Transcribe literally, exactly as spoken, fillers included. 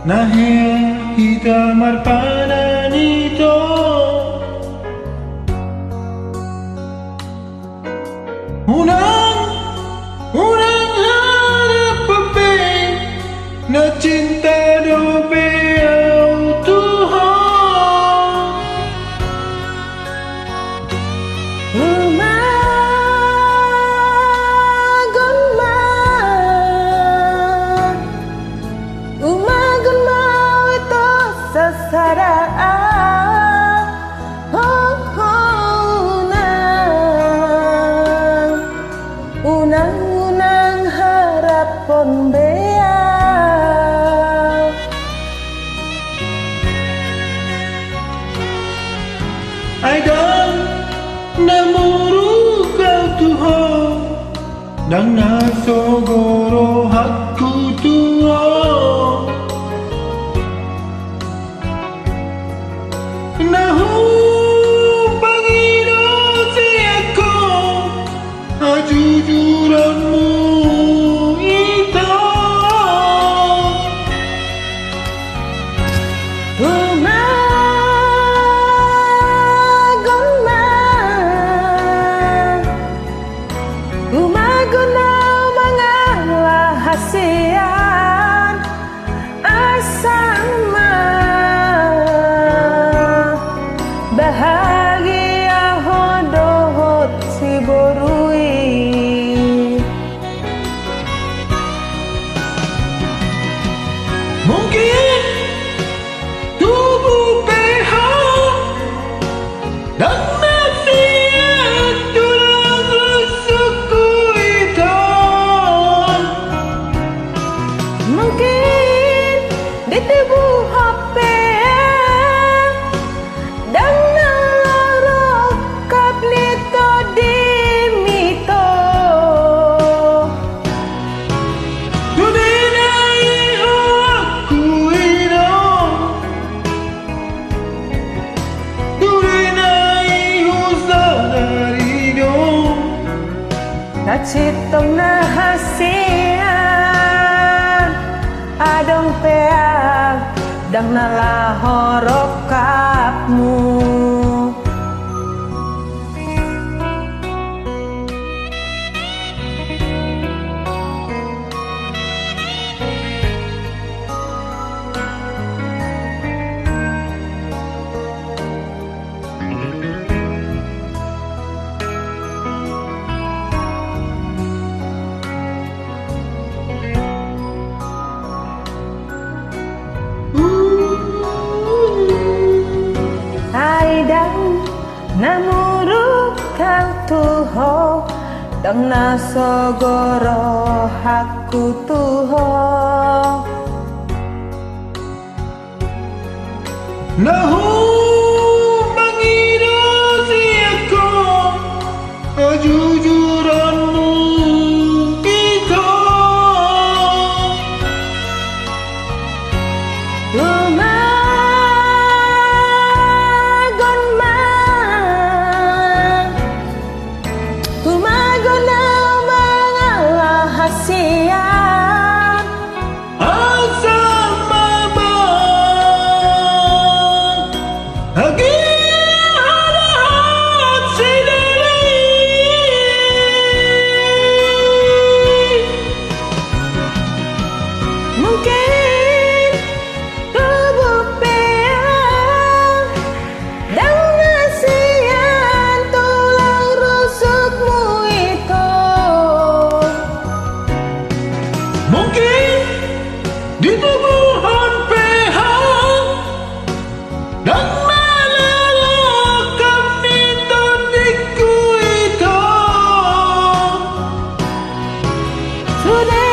Na hea hita marpadan ito. Unang, unang harap pe, na cinta dope au tu ho. Umagon ma, umagon ma ito sasada. Ho, ho, unang, unang, unang haraphon be au. Ai ndang na muruk au tu ho, ndang na sogo rohangku tu ho. Na hupangido sian ho hajujuranmu ito. Umagon ma, umagon au mangalahasian, asa ma bahagia ho dohot si boru i. Mungkin tubu pe ho, ndang na sian tulang rusukku ito. Mungkin di tubu ho pe ndang na laho rongkap ni tondimi ito. Sude na i ho, aku i do. Sude na i husadari do. Na sintong na hasian, adong pe au ndang na laho rongkapmu. Ai ndang na muruk au tu ho, ndang na sogo rohangku tu ho. Na hupangido sian ho hajujuranmu ito. Umagon ma, umagon au mangalahasian, asa ma bahagia ho dohot si boru i. Mungkin tubu pe au ndang na sian tulang rusukmu ito. Mungkin di tubuhon pe ho ndang na laho rongkap ni tondingku ito. Sude